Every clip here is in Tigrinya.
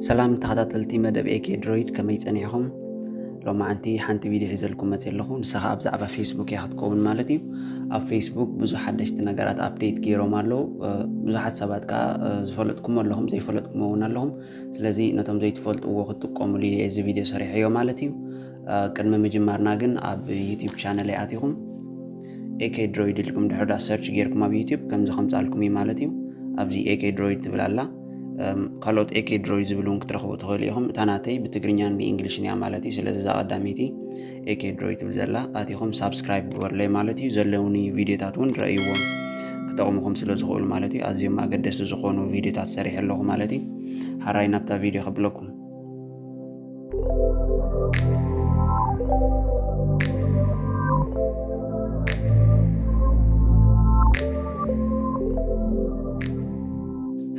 ሰላም ተኸታተልቲ መደብ ኤኬ ድሮይድ፣ ከመይ ጸኒሕኹም? ሎማዓንቲ ሓንቲ ቪድዮ ሒዘልኩም መጽእ ኣለኹ። ንሳ ኸኣ ብዛዕባ ፌስቡክ እያ ክትከውን ማለት እዩ። ኣብ ፌስቡክ ብዙሕ ሓደሽቲ ነገራት ኣፕዴት ገይሮም ኣለዉ። ብዙሓት ሰባት ከኣ ዝፈለጥኩም ኣለኹም፣ ዘይፈለጥኩም እውን ኣለኹም። ስለዚ ነቶም ዘይትፈልጥዎ ክትጥቀሙሉ ኢለ እዚ ቪድዮ ሰሪሐዮ ማለት እዩ። ቅድሚ ምጅማርና ግን ኣብ ዩቲዩብ ቻነል ኣቲኹም ኤኬ ድሮይድ ኢልኩም ድሕር ዳ ሰርች ጌርኩም ኣብ ዩቲዩብ ከምዚ ከምጻልኩም እዩ ማለት እዩ። ኣብዚ ኤኬ ድሮይድ ትብል ኣላ። ካልኦት ኤኬ ድሮይድ ዝብል እውን ክትረኽቡ ትኽእሉ ኢኹም። እታ ናተይ ብትግርኛን ብእንግሊሽን እያ ማለት እዩ። ስለዚ እዛ ቀዳመይቲ ኤኬ ድሮይድ ትብል ዘላ ኣቲኹም ሳብስክራይብ ግበሩለይ ማለት እዩ። ዘለውኒ ቪድዮታት እውን ረእይዎም፣ ክጠቕሙኹም ስለ ዝኽእሉ ማለት እዩ። ኣዝዮም ኣገደስቲ ዝኾኑ ቪድዮታት ሰሪሐ ኣለኹ ማለት እዩ። ሓራይ ናብታ ቪድዮ ከብለኩም።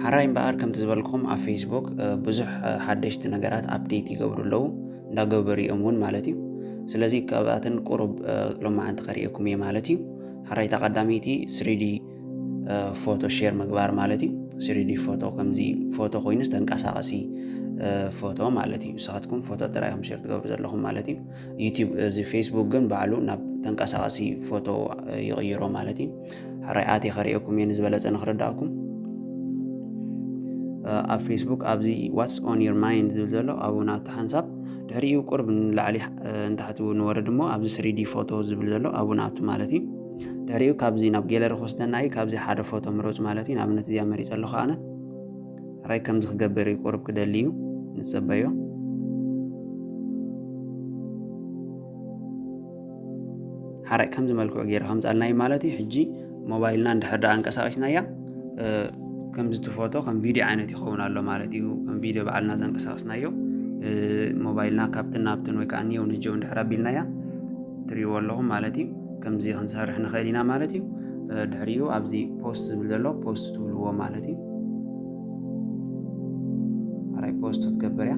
ሓራይ እምበኣር ከምቲ ዝበልኩም ኣብ ፌስቡክ ብዙሕ ሓደሽቲ ነገራት ኣፕዴት ይገብሩ ኣለዉ፣ እንዳገበሩ እዮም እውን ማለት እዩ። ስለዚ ካብኣተን ቁሩብ ሎማዓንቲ ከርእየኩም እየ ማለት እዩ። ሓራይ እታ ቀዳመይቲ ስሪዲ ፎቶ ሼር ምግባር ማለት እዩ። ስሪዲ ፎቶ ከምዚ ፎቶ ኮይኑስ ተንቀሳቐሲ ፎቶ ማለት እዩ። ንስኻትኩም ፎቶ ጥራይ ኢኹም ሼር ትገብሩ ዘለኹም ማለት እዩ። ዩቲዩብ እዚ ፌስቡክ ግን ባዕሉ ናብ ተንቀሳቐሲ ፎቶ ይቕይሮ ማለት እዩ። ሓራይ ኣትየ ከርእየኩም እየ ንዝበለጸ ንኽርዳእኩም። ኣብ ፌስቡክ ኣብዚ ዋትስ ኦን ዩር ማይንድ ዝብል ዘሎ ኣብኡ ናቱ ሓንሳብ፣ ድሕሪኡ ቁርብ ንላዕሊ ንታሕቲ ንወርድ እሞ ኣብዚ ስሪዲ ፎቶ ዝብል ዘሎ ኣብኡ ናቱ ማለት እዩ። ድሕሪኡ ካብዚ ናብ ጌለሪ ክወስደና እዩ። ካብዚ ሓደ ፎቶ ምረጹ ማለት እዩ። ንኣብነት እዚኣ መሪጸ ኣለኹ ኣነ። ራይ ከምዚ ክገብር እዩ ቁርብ ክደሊ እዩ። ንጸበዮ። ሓራይ ከምዚ መልክዑ ገይረ ከምጻልና እዩ ማለት እዩ። ሕጂ ሞባይልና እንድሕር ደኣ ኣንቀሳቒስናያ ከምዚ እቲ ፎቶ ከም ቪድዮ ዓይነት ይኸውን ኣሎ ማለት እዩ። ከም ቪድዮ ባዕልና ዘንቀሳቐስናዮ ሞባይልና ካብትን ናብትን ወይ ከዓ ኒው ንጀው እንድሕር ኣቢልናያ ትሪእዎ ኣለኹም ማለት እዩ። ከምዚ ክንሰርሕ ንኽእል ኢና ማለት እዩ። ድሕሪኡ ኣብዚ ፖስት ዝብል ዘሎ ፖስት ትብልዎ ማለት እዩ። ሓራይ ፖስት ክትገብር እያ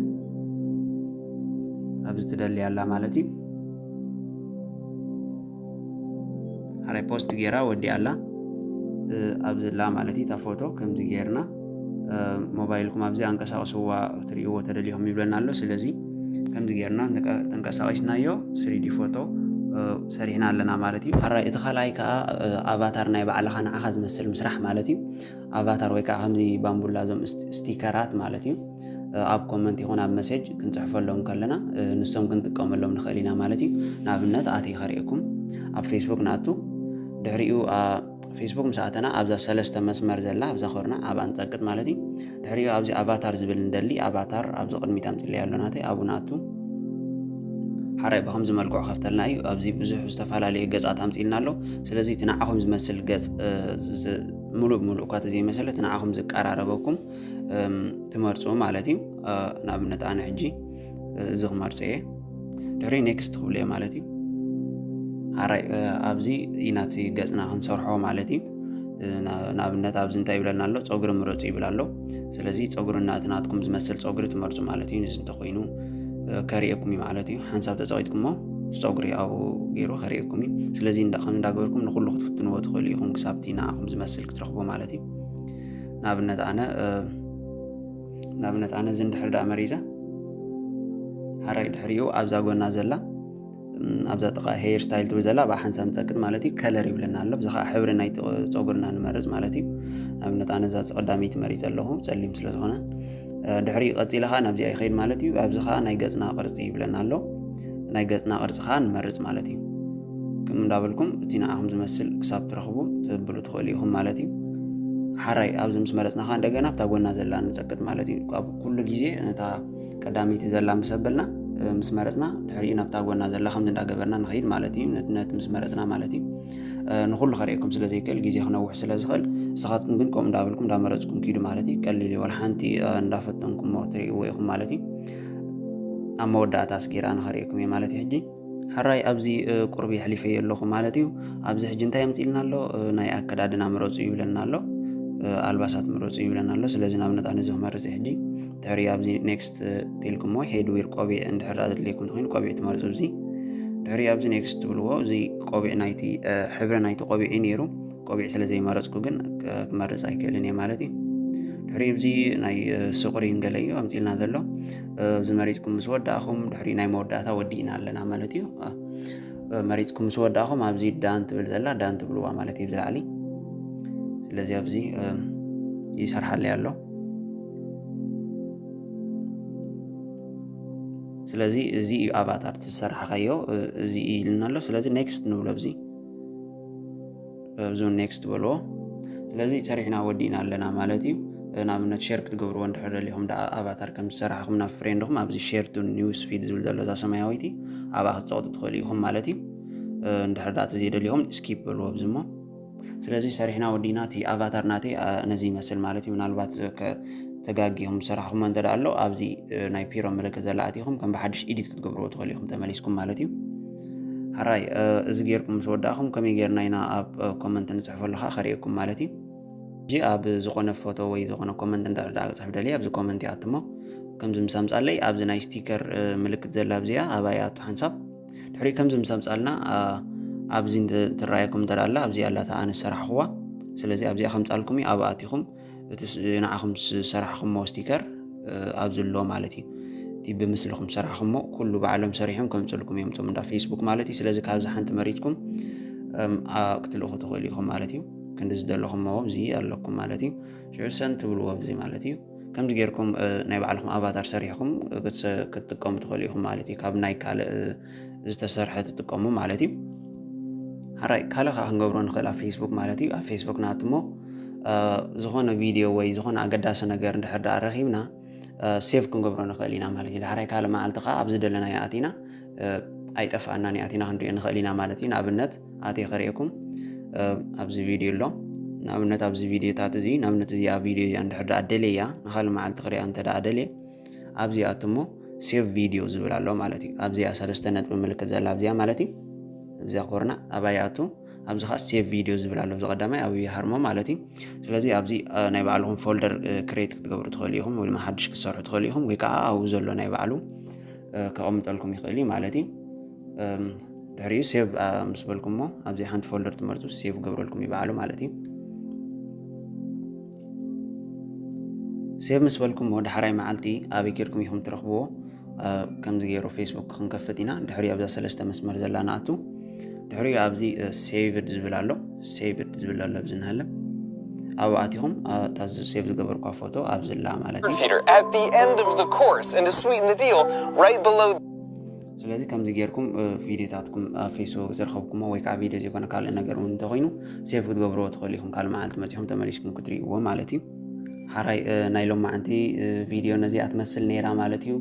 ኣብዚ ትደሊ ኣላ ማለት እዩ። ሓራይ ፖስት ገይራ ወዲኣ ኣላ ኣብዚ ላ ማለት እዩ። እታ ፎቶ ከምዚ ገይርና ሞባይልኩም ኣብዚ ኣንቀሳቕስዋ ክትርእይዎ ተደሊኹም ይብለና ኣሎ። ስለዚ ከምዚ ገይርና ተንቀሳቒስናዮ ስሪዲ ፎቶ ሰሪሕና ኣለና ማለት እዩ። ሓራይ እቲ ካልኣይ ከዓ ኣቫታር ናይ ባዕልኻ ንዓኻ ዝመስል ምስራሕ ማለት እዩ። ኣቫታር ወይ ከዓ ከምዚ ባምቡላ እዞም ስቲከራት ማለት እዩ። ኣብ ኮመንት ይኹን ኣብ መሴጅ ክንፅሕፈሎም ከለና ንሶም ክንጥቀመሎም ንኽእል ኢና ማለት እዩ። ንኣብነት ኣትየ ከርእየኩም። ኣብ ፌስቡክ ንኣቱ። ድሕሪኡ ፌስቡክ ምስ ኣተና ኣብዛ ሰለስተ መስመር ዘላ ኣብዛ ኮርና ኣብኣ ንፀቅጥ ማለት እዩ። ድሕሪኡ ኣብዚ ኣቫታር ዝብል ንደሊ። ኣቫታር ኣብዚ ቅድሚት ኣምፂለይ ኣሎ ናተይ ኣብኡ ንኣቱ። ሓራይ ብከምዚ መልክዑ ከፍተልና እዩ። ኣብዚ ብዙሕ ዝተፈላለዩ ገፃት ኣምፂልና ኣሎ። ስለዚ እቲ ንዓኹም ዝመስል ገፅ ሙሉእ ብሙሉእ እኳ ተዘይመሰለ እቲ ንዓኹም ዝቀራረበኩም ትመርፁ ማለት እዩ። ንኣብነት ኣነ ሕጂ እዚ ክመርፀ እየ። ድሕሪ ኔክስት ክብሉ እየ ማለት እዩ። ሓራይ ኣብዚ ኢና እቲ ገፅና ክንሰርሖ ማለት እዩ። ንኣብነት ኣብዚ እንታይ ይብለና ኣሎ? ፀጉሪ ምረፁ ይብል ኣሎ። ስለዚ ፀጉርና እቲ ናትኩም ዝመስል ፀጉሪ ትመርፁ ማለት እዩ። ንዚ እንተኮይኑ ከርእየኩም እዩ ማለት እዩ። ሓንሳብ ተፀቂጥኩሞ ፀጉሪ ኣብኡ ገይሩ ከርእየኩም እዩ። ስለዚ ከም እንዳገበርኩም ንኩሉ ክትፍትንዎ ትኽእሉ ኢኹም ክሳብቲ ንዓኹም ዝመስል ክትረኽቡ ማለት እዩ። ንኣብነት ኣነ ንኣብነት ኣነ እዚ እንድሕር ደኣ መሪፀ ሓራይ ድሕሪኡ ኣብዛ ጎና ዘላ ኣብዛ ጥቃ ሄር ስታይል ትብል ዘላ ብኣ ሓንሳብ ንፀቅጥ ማለት እዩ። ከለር ይብለና ኣሎ። እዚ ከዓ ሕብሪ ናይ ፀጉርና ንመርፅ ማለት እዩ። ንኣብነት ኣነ እዛ ቀዳመይቲ መሪፀ ኣለኹ ፀሊም ስለ ዝኾነ። ድሕሪ ቀፂለ ከዓ ናብዚኣ ይኸይድ ማለት እዩ። ኣብዚ ከዓ ናይ ገፅና ቅርፂ ይብለና ኣሎ። ናይ ገፅና ቅርፂ ከዓ ንመርፅ ማለት እዩ። ከም እንዳበልኩም እቲ ንዓኹም ዝመስል ክሳብ ትረኽቡ ትብሉ ትኽእሉ ኢኹም ማለት እዩ። ሓራይ ኣብዚ ምስ መረፅና ከዓ እንደገና ኣብታ ጎና ዘላ ንፀቅጥ ማለት እዩ። ኣብ ኩሉ ግዜ ነታ ቀዳመይቲ ዘላ ምስ ኣበልና ምስ መረፅና ድሕሪኡ ናብታ ጎና ዘላ ከምዚ እንዳገበርና ንኸይድ ማለት እዩ። ነቲ ነቲ ምስ መረፅና ማለት እዩ። ንኩሉ ከርእየኩም ስለ ዘይክእል ግዜ ክነውሕ ስለ ዝኽእል ንስኻትኩም ግን ከምኡ እንዳበልኩም እንዳመረፅኩም ኪዱ ማለት እዩ። ቀሊል እዩ። ዋላ ሓንቲ እንዳፈተንኩሞ ትርእይዎ ኢኹም ማለት እዩ። ኣብ መወዳእታ ኣስጊራ ንኸርእየኩም እየ ማለት እዩ። ሕጂ ሓራይ ኣብዚ ቁርብ የሕሊፈዮ ኣለኹ ማለት እዩ። ኣብዚ ሕጂ እንታይ ኣምፂልና ኣሎ? ናይ ኣከዳድና ምረፁ ይብለና ኣሎ። ኣልባሳት ምረፁ ይብለና ኣሎ። ስለዚ ንኣብነት ኣነ እዚ ክመርፅ እየ ሕጂ። ድሕሪ ኣብዚ ኔክስት ትልኩሞ ሄድዊር ቆቢዕ እንድሕር ኣድልየኩም ተኮይኑ ቆቢዕ ትመርፁ። ኣብዚ ድሕሪ ኣብዚ ኔክስት ትብልዎ እዚ ቆቢዕ ናይቲ ሕብሪ ናይቲ ቆቢዕ እዩ ነይሩ። ቆቢዕ ስለ ዘይመረፅኩ ግን ክመርፅ ኣይክእልን እየ ማለት እዩ። ድሕሪ እዚ ናይ ስቁሪን ገለ እዩ ኣምፂልና ዘሎ። እዚ መሪፅኩም ምስ ወዳእኹም ድሕሪ ናይ መወዳእታ ወዲእና ኣለና ማለት እዩ። መሪፅኩም ምስ ወዳእኹም ኣብዚ ዳን ትብል ዘላ ዳን ትብልዋ ማለት እዩ ዝላዕሊ። ስለዚ ኣብዚ ይሰርሓለይ ኣሎ። ስለዚ እዚ እዩ ኣቫታር ዝሰራሕካዮ፣ እዚ እዩ ኢልና ኣሎ። ስለዚ ኔክስት ንብሎ። ኣብዚ ኣብዚ ኔክስት በልዎ። ስለዚ ሰሪሕና ወዲእና ኣለና ማለት እዩ። ንኣብነት ሼር ክትገብርዎ እንድሕር ደሊኹም ደኣ ኣቫታር ከም ዝሰራሕኹም ናብ ፍሬንድኹም ኣብዚ ሼር ቱ ኒውስ ፊድ ዝብል ዘሎ እዛ ሰማያዊቲ ኣብኣ ክትፀቕጡ ትኽእሉ ኢኹም ማለት እዩ። እንድሕር ደኣ ተዘይደሊኹም ስኪፕ በልዎ ኣብዚ እሞ። ስለዚ ሰሪሕና ወዲእና እቲ ኣቫታር ናተይ ነዚ ይመስል ማለት እዩ። ምናልባት ተጋጊኹም ዝሰራሕኹሞ እንተ ኣሎ ኣብዚ ናይ ፒሮ ምልክት ዘላ ኣቲኹም ከም ብሓድሽ ኢዲት ክትገብርዎ ትኽእሉ ኢኹም ተመሊስኩም ማለት እዩ። ሓራይ እዚ ጌርኩም ምስ ወዳእኹም ከመይ ጌርና ኢና ኣብ ኮመንት ንፅሕፈሉ ከዓ ከርእየኩም ማለት እዩ። ሕጂ ኣብ ዝኾነ ፎቶ ወይ ዝኾነ ኮመንት እንድሕር ደኣ ክፅሕፍ ደልየ ኣብዚ ኮመንት ይኣትሞ። ከምዚ ምስ ኣምፃለይ ኣብዚ ናይ ስቲከር ምልክት ዘላ ኣብዚኣ ኣብኣ ይኣቱ ሓንሳብ። ድሕሪ ከምዚ ምስ ኣምፃልና ኣብዚ ትረኣየኩም እንተ ኣላ ኣብዚኣ ኣላታ ኣነ ዝሰራሕኽዋ። ስለዚ ኣብዚኣ ከምፃልኩም እዩ ኣብኣ ኣቲኹም እቲ ንዓኹም ዝሰራሕኹሞ ስቲከር ኣብዚ ኣሎ ማለት እዩ። እቲ ብምስልኹም ዝሰራሕኹሞ ኩሉ ባዕሎም ሰሪሖም ከምፅልኩም እዮም እቶም እንዳ ፌስቡክ ማለት እዩ። ስለዚ ካብዚ ሓንቲ መሪፅኩም ክትልእኹ ትኽእሉ ኢኹም ማለት እዩ። ክንዲ ዝደለኹሞ ኣብዚ ኣለኩም ማለት እዩ። ሽዑ ሰን ትብልዎ ኣብዚ ማለት እዩ። ከምዚ ጌርኩም ናይ ባዕልኹም ኣቫታር ሰሪሕኩም ክትጥቀሙ ትኽእሉ ኢኹም ማለት እዩ። ካብ ናይ ካልእ ዝተሰርሐ ትጥቀሙ ማለት እዩ። ሓራይ ካልእ ከዓ ክንገብሮ ንኽእል ኣብ ፌስቡክ ማለት እዩ። ኣብ ፌስቡክ ናትሞ ዝኾነ ቪድዮ ወይ ዝኾነ ኣገዳሲ ነገር እንድሕር ደኣ ረኺብና ሴቭ ክንገብሮ ንኽእል ኢና ማለት እዩ። ዳሕራይ ካልእ መዓልቲ ከዓ ኣብዚ ደለናዮ ኣቲና ኣይጠፍኣናን እዩ፣ ኣቲና ክንሪኦ ንኽእል ኢና ማለት እዩ። ንኣብነት ኣትየ ከርእየኩም ኣብዚ ቪድዮ ኣሎ። ንኣብነት ኣብዚ ቪድዮታት እዚ ንኣብነት እዚኣ ቪድዮ እዚኣ እንድሕር ደኣ ደልየያ ንኻልእ መዓልቲ ክሪኣ እንተ ደኣ ደልየ ኣብዚ ኣትሞ ሴቭ ቪድዮ ዝብል ኣሎ ማለት እዩ። ኣብዚኣ ሰለስተ ነጥቢ ምልክት ዘላ ኣብዚኣ ማለት እዩ። ኣብዚኣ ኮርና ኣብኣ ይኣቱ። ኣብዚ ከዓ ሴቭ ቪድዮ ዝብል ኣሎ። ኣብዚ ቀዳማይ ኣብ ይሃርሞ ማለት እዩ። ስለዚ ኣብዚ ናይ ባዕልኹም ፎልደር ክሬት ክትገብሩ ትኽእሉ ኢኹም ወይ ድማ ሓድሽ ክትሰርሑ ትኽእሉ ኢኹም ወይ ከዓ ኣብኡ ዘሎ ናይ ባዕሉ ከቐምጠልኩም ይኽእል እዩ ማለት እዩ። ድሕሪኡ ሴቭ ምስ በልኩሞ ኣብዚ ሓንቲ ፎልደር ትመርፁ ሴቭ ገብረልኩም ይበዓሉ ማለት እዩ። ሴቭ ምስ በልኩሞ ዳሕራይ መዓልቲ ኣበይ ኬድኩም ኢኹም ትረኽብዎ። ከምዚ ገይሩ ፌስቡክ ክንከፍት ኢና። ድሕሪኡ ኣብዛ ሰለስተ መስመር ዘላ ንኣቱ። ድሕሪኡ ኣብዚ ሴቭድ ዝብል ኣሎ። ሴቭድ ዝብል ኣሎ ኣብዚ እናሃለ ኣብኡ ኣቲኹም እታ ሴቭ ዝገበርኳ ፎቶ ኣብዚ ኣላ ማለት እዩ። At the end of the course, and to sweeten the deal, right below. ስለዚ ከምዚ ጌርኩም ቪዲዮታትኩም ኣብ ፌስቡክ ዝረኸብኩሞ ወይ ከዓ ቪዲዮ ዘይኮነ ካልእ ነገር እውን እንተኮይኑ ሴቭ ክትገብርዎ ትኽእሉ ኢኹም። ካልእ መዓልቲ መፂኹም ተመሊስኩም ክትርእይዎ ማለት እዩ። ሓራይ ናይ ሎማዓንቲ ቪዲዮ ነዚኣ ትመስል ነይራ ማለት እዩ።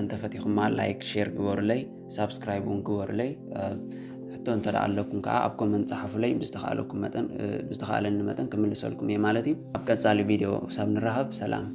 እንተፈቲኹማ ላይክ ሼር ግበሩለይ፣ ሳብስክራይብ እውን ግበሩለይ። ሕቶ እንተ ኣለኩም ከዓ ኣብ ኮመንት ፀሓፉለይ፣ ብዝተኻእለኩም መጠን ብዝተኻእለኒ መጠን ክምልሰልኩም እየ ማለት እዩ። ኣብ ቀፃሊ ቪዲዮ ክሳብ ንራኸብ ሰላም።